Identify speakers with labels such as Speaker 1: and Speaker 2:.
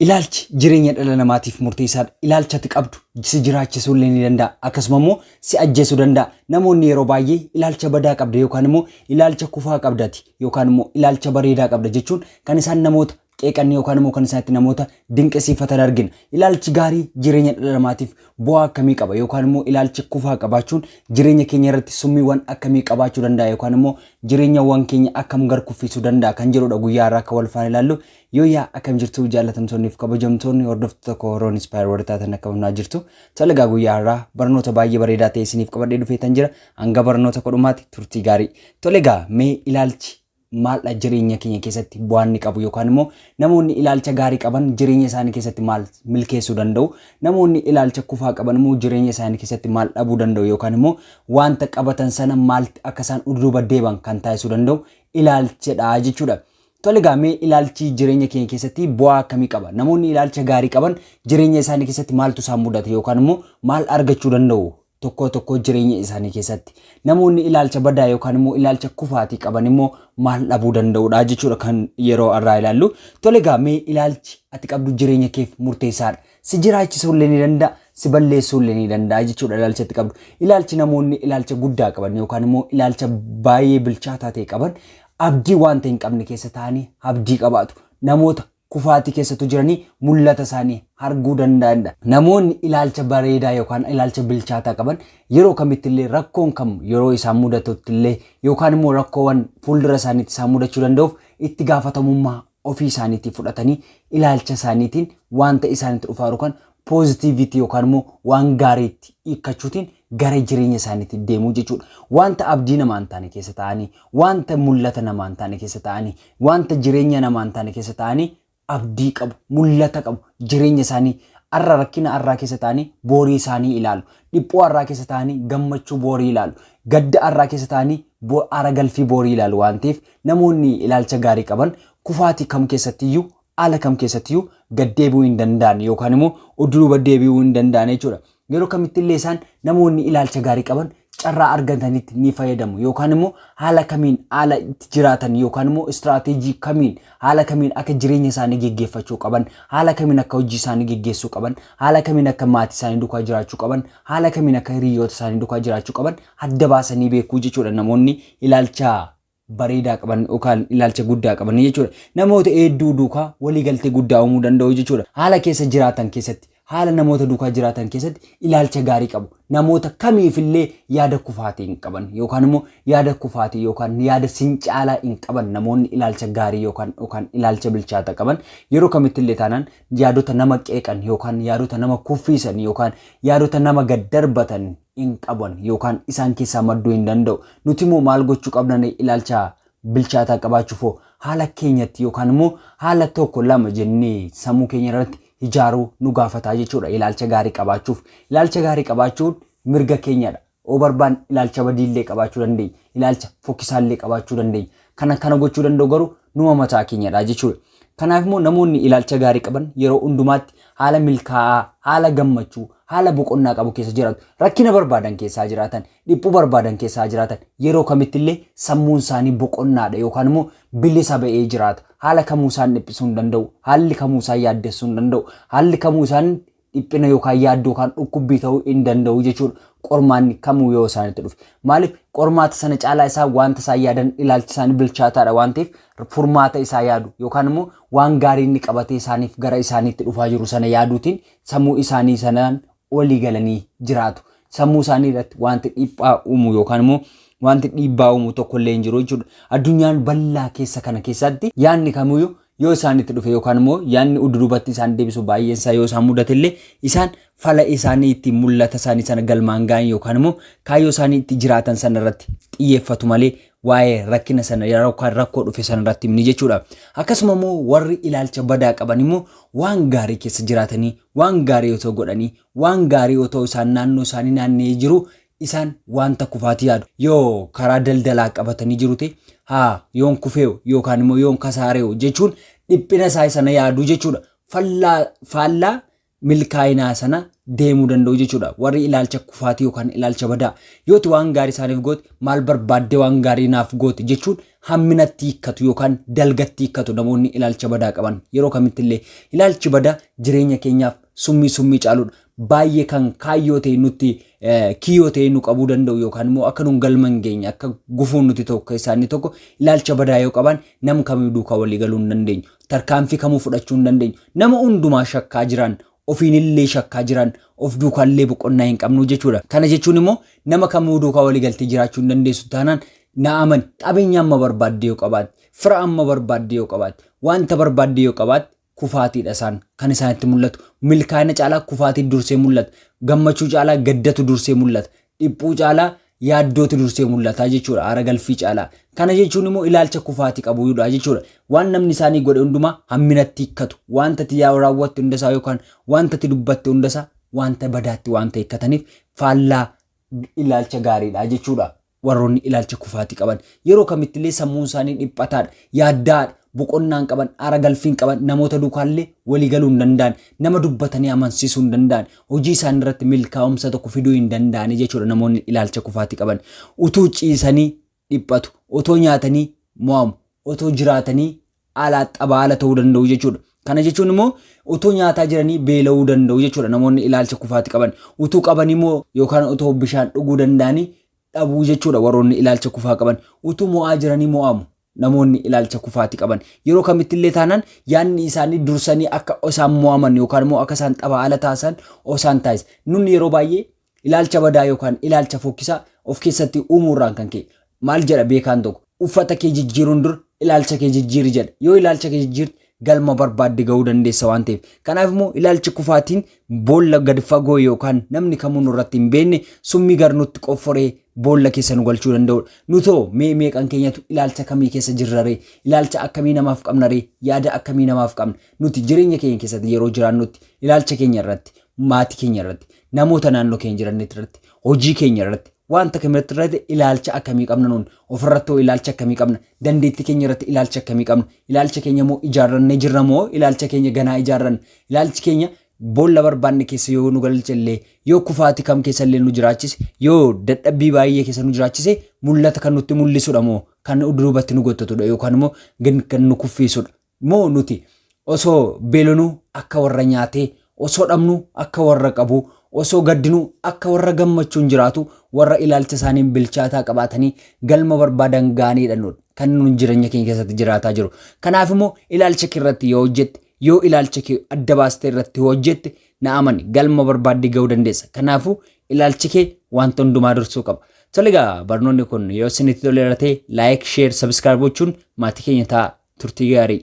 Speaker 1: Ilaalchi jireenya dhala namaatiif murteessaadha. Ilaalcha ati qabdu si jiraachisuu illee ni danda'a. Akkasuma immoo si ajjeesuu danda'a. Namoonni yeroo baay'ee ilaalcha badaa qabda yookaan immoo ilaalcha kufaa qabdati yookaan immoo ilaalcha bareedaa qabda jechuun kan isaan namoota qeeqan yookaan immoo kan isaan itti namoota dinqisiifatan argina. Ilaalchi gaarii jireenya dhala namaatiif bu'aa akkamii qaba yookaan immoo ilaalcha kufaa qabaachuun jireenya keenya irratti summiiwwan akkamii qabaachuu danda'a yookaan immoo jireenyawwan keenya akkam gar kuffisuu danda'a kan jedhudha guyyaa har'aa akka wal faana ilaallu. Yooyyaa, akkam jirtu jaallatamtoonni fi kabajamtoonni hordoftoota koo Horoon Inspire warri taatan, akkam naa jirtu? Tole egaa, guyyaa har'aa barnoota baay'ee bareedaa ta'e isiniif qabadhee dhufeetan jira. Hanga barnoota kodhumaatti turtii gaarii. Tole egaa, mee ilaalchi maaldha jireenya keenya keessatti bu'aan inni qabu, yookaan immoo namoonni ilaalcha gaarii qaban jireenya isaanii keessatti maal milkeessuu danda'u, namoonni ilaalcha kufaa qaban immoo jireenya isaanii keessatti maal dhabuu danda'u, yookaan immoo wanta qabatan sana maal akka isaan duuba deeban kan taasisuu danda'u ilaalchadha jechuudha. Tole egaa, mee ilaalchi jireenya keenya keessatti bu'aa akkamii qaba? Namoonni ilaalcha gaarii qaban jireenya isaanii keessatti maaltu isaan mudata yookaan immoo maal argachuu danda'u tokko tokko jireenya isaanii keessatti? Namoonni ilaalcha badaa yookaan immoo ilaalcha kufaatii qaban immoo maal dhabuu danda'udha jechuudha kan yeroo irraa ilaallu. Tole egaa, mee ilaalchi ati qabdu jireenya keef murteessaadha. Si jiraachisuu illee ni danda'a, si balleessuu illee ni danda'a jechuudha ilaalcha ati qabdu. Ilaalchi namoonni ilaalcha guddaa qaban yookaan immoo ilaalcha baay'ee bilchaataa ta'e qaban abdii wanta hin qabne keessa ta'anii abdii qabaatu. Namoota kufaatii keessattuu jiranii mul'ata isaanii arguu danda'anidha. Namoonni ilaalcha bareedaa yookaan ilaalcha bilchaataa qaban yeroo kamitti illee, rakkoon kam yeroo isaan mudatutti illee yookaan immoo rakkoowwan fuuldura isaaniitti isaan mudachuu danda'uuf itti gaafatamummaa ofii isaaniitii fudhatanii ilaalcha isaaniitiin wanta isaanitti dhufaa jiru kan positivity yookaan immoo waan gaariitti hiikkachuutiin gara jireenya isaaniitti deemuu jechuudha. Wanta abdii namaa hin taane keessa ta'anii, wanta mul'ata namaa hin taane keessa ta'anii, wanta jireenya namaa hin taane keessa ta'anii abdii qabu, mul'ata qabu, jireenya isaanii har'a rakkina har'aa keessa ta'anii boorii isaanii ilaalu. Dhiphoo har'aa keessa ta'anii gammachuu boorii ilaalu. Gadda har'aa keessa ta'anii aara galfii boorii ilaalu waan ta'eef, namoonni ilaalcha gaarii qaban kufaatii kam keessattiyyuu, haala kam keessattiyyuu gad deebi'uu hin danda'an yookaan immoo duuba deebi'uu hin danda'an jechuudha. Yeroo kamitti illee isaan namoonni ilaalcha gaarii qaban carraa argatanitti ni fayyadamu yookaan immoo haala kamiin haala itti jiraatan yookaan immoo istiraateejii kamiin, haala kamiin akka jireenya isaanii geggeeffachuu qaban, haala kamiin akka hojii isaanii geggeessuu qaban, haala kamiin akka maatii isaanii duukaa jiraachuu qaban, haala kamiin akka hiriyoota isaanii duukaa jiraachuu qaban adda baasanii beekuu jechuudha namoonni ilaalcha bareedaa qaban yookaan ilaalcha guddaa qaban jechuudha. Namoota hedduu duukaa waliigaltee guddaa uumuu danda'u jechuudha. Haala keessa jiraatan keessatti, haala namoota duukaa jiraatan keessatti ilaalcha gaarii qabu. Namoota kamiifillee yaada kufaatii hin qaban yookaan immoo yaada kufaatii yookaan yaada sincaalaa hin qaban. Namoonni ilaalcha gaarii yookaan ilaalcha bilchaata qaban yeroo kamittillee taanaan yaadota nama qeeqan yookaan yaadota nama kuffisan yookaan yaadota nama gaddarbatan hin qaban yookaan isaan keessaa madduu hin danda'u. Nuti immoo maal gochuu qabna ilaalcha bilchaataa qabaachuuf? Haala keenyatti yookaan immoo haala tokko lama jennee sammuu keenya irratti ijaaruu nu gaafataa jechuudha ilaalcha gaarii qabaachuuf. Ilaalcha gaarii qabaachuun mirga keenyadha. Oo barbaan ilaalcha badiillee qabaachuu dandeenya. Ilaalcha fokkisaallee qabaachuu dandeenya. Kana kana gochuu danda'u garuu numa mataa keenyadha jechuudha. Kanaaf immoo namoonni ilaalcha gaarii qaban yeroo hundumaatti haala milkaa'aa, haala gammachuu, haala boqonnaa qabu keessa jiraatu. Rakkina barbaadan keessaa jiraatan, dhiphuu barbaadan keessaa jiraatan, yeroo kamittillee sammuun isaanii boqonnaadha yookaan immoo bilisa ba'ee jiraata. Haala kamuu isaan dhiphisuu hin danda'u. Haalli kamuu isaan yaaddessuu hin danda'u. Haalli kamuu isaan dhiphina yookaan yaaddoo yookaan dhukkubbii ta'uu hin danda'u jechuudha. Qormaanni kamuu yoo isaanitti dhufe. Maaliif? Qormaata sana caalaa isaan wanta isaan yaadan, ilaalchi isaanii bilchaataadha waan ta'eef, furmaata isaa yaadu yookaan immoo waan gaarii inni qabatee isaaniif gara isaaniitti dhufaa jiru sana yaaduutiin sammuu isaanii sanaan walii galanii jiraatu. Sammuu isaanii irratti wanti dhiphaa uumu yookaan immoo wanti dhiibbaa uumu tokko illee hin jiru jechuudha. Addunyaan bal'aa keessa kana keessatti yaadni kamiyyuu yoo isaanitti dhufe yookaan immoo yaadni ududubatti isaan deebisu baay'een isaa yoo isaan mudate illee, isaan fala isaanii ittiin mul'ata isaanii sana galmaan ga'an yookaan immoo kaayyoo isaanii itti jiraatan sana irratti xiyyeeffatu malee waa'ee rakkina sana yookaan rakkoo dhufe sana irratti himni jechuudha. Akkasuma immoo warri ilaalcha badaa qaban immoo waan gaarii keessa jiraatanii, waan gaarii otoo godhanii, waan gaarii otoo isaan naannoo isaanii naanna'ee jiru, isaan wanta kufaatii yaadu. Yoo karaa daldalaa qabatanii jiru ta'e, haa yoon kufeeyo yookaan immoo yoon kasaareeyo jechuun dhiphina isaa sana yaaduu jechuudha. Faallaa milkaa'inaa sana deemuu danda'u jechuudha. Warri ilaalcha kufaatii yookaan ilaalcha badaa yooti waan gaarii isaaniif goote, maal barbaaddee waan gaarii naaf goote jechuun hamminatti hiikkatu yookaan dalgatti hiikkatu namoonni ilaalcha badaa qaban. Yeroo kamittillee ilaalchi badaa jireenya keenyaaf summii summii caaludha. Baay'ee kan kaayyoo ta'e nutti kiyyoo ta'e nu qabuu danda'u yookaan immoo akka nun galma hin geenye akka gufuun nuti tokko keessaa inni tokko ilaalcha badaa yoo qaban nam kamii duukaa walii galuu hin dandeenyu. Tarkaanfii kamuu fudhachuu hin dandeenyu. Nama hundumaa shakkaa jiran, ofiinillee shakkaa jiran, of duukaallee boqonnaa hin qabnu jechuudha. Kana jechuun immoo nama kamuu duukaa walii galtee jiraachuu hin dandeessu taanaan na amani, qabeenya amma barbaadde yoo qabaatte, fira amma barbaadde yoo qabaatte, wanta barbaadde yoo qabaatte, kufaatiidha isaan kan isaanitti mul'atu. Milkaa'ina caalaa kufaatiin dursee mul'ata. Gammachuu caalaa gaddatu dursee mul'ata. Dhiphuu caalaa yaaddootu dursee mul'ata jechuudha. Aara galfii caalaa. Kana jechuun immoo ilaalcha kufaatii qabuudha jechuudha. Waan namni isaanii godhe hundumaa hamminatti hiikkatu. Wanta ati raawwatte hundasaa yookaan wanta ati dubbatte hundasaa wanta badaatti wanta hiikkataniif faallaa ilaalcha gaariidha jechuudha. Warroonni ilaalcha kufaatii qaban yeroo kamittillee sammuun isaanii dhiphataadha, yaaddaadha, boqonnaan qaban, aara galfiin qaban, namoota duukaallee walii galuu hin danda'an, nama dubbatanii amansiisuu hin danda'an, hojii isaanii irratti milkaa'umsa tokko fiduu hin danda'ani jechuudha namoonni ilaalcha kufaatii qaban. Utuu ciisanii dhiphatu, otoo nyaatanii mo'amu, otoo jiraatanii alaa xabaala ta'uu danda'u jechuudha. Kana jechuun immoo utuu nyaataa jiranii beela'uu danda'u jechuudha namoonni ilaalcha kufaatii qaban. Utuu qabanii immoo yookaan otoo bishaan dhuguu danda'anii dhabuu jechuudha warroonni ilaalcha kufaa qaban. Utuu mo'aa jiranii mo'amu namoonni ilaalcha kufaatii qaban. Yeroo kamittillee taanaan yaadni isaanii dursanii akka isaan mo'aman yookaan immoo akka isaan xabaala taasisan osaan taasisa. Nunni yeroo baay'ee ilaalcha badaa yookaan ilaalcha fokkisaa of keessatti uumuurraan kan ka'e maal jedha beekaan tokko, uffata kee jijjiiruun dura ilaalcha kee jijjiiri jedha. Yoo ilaalcha kee jijjiirte galma barbaadde ga'uu dandeessa waan ta'eef. Kanaaf immoo ilaalchi kufaatiin boolla gad fagoo yookaan namni kamuu nurratti hin beekne summii gar nutti qofforee boolla keessa nu galchuu danda'udha. Nutoo mee meeqan keenyatu ilaalcha kamii keessa jirra ree? Ilaalcha akkamii namaaf qabna ree? Yaada akkamii namaaf qabna? Nuti jireenya keenya keessatti yeroo jiraannutti ilaalcha keenya irratti, maatii keenya irratti, namoota naannoo keenya jiran irratti, hojii keenya irratti, wanta kamirratti irratti ilaalcha akkamii qabna nuun? Ofirratti hoo ilaalcha akkamii qabna? Dandeettii keenya irratti ilaalcha akkamii qabna? Ilaalcha keenya moo ijaarrannee jirra moo ilaalcha keenya ganaa ijaarranna? Ilaalchi keenya boolla barbaanne keessa yoo nu galche illee, yoo kufaatii kam keessa illee nu jiraachise, yoo dadhabbii baay'ee keessa nu jiraachise, mul'ata kan nutti mul'isudha moo kan duubatti nu gottotudha yookaan immoo kan nu kuffisudha? Moo nuti osoo beelonuu akka warra nyaatee, osoo dhabnuu akka warra qabu, osoo gaddinuu akka warra gammachuun jiraatu, warra ilaalcha isaaniin bilchaataa qabaatanii galma barbaadan ga'aniidha nuti kan nun jireenya keenya keessatti jiraataa jiru. Kanaaf immoo ilaalcha kee irratti yoo hojjette, yoo ilaalcha kee adda baastee irratti hojjette, na amani, galma barbaadde ga'uu dandeessa. Kanaafuu ilaalchi kee wanta hundumaa dursuu qaba. Tole egaa, barnoonni kun yoo isinitti toleera ta'e like, share, subscribe gochuun maatii keenya ta'a. Turtii gaarii.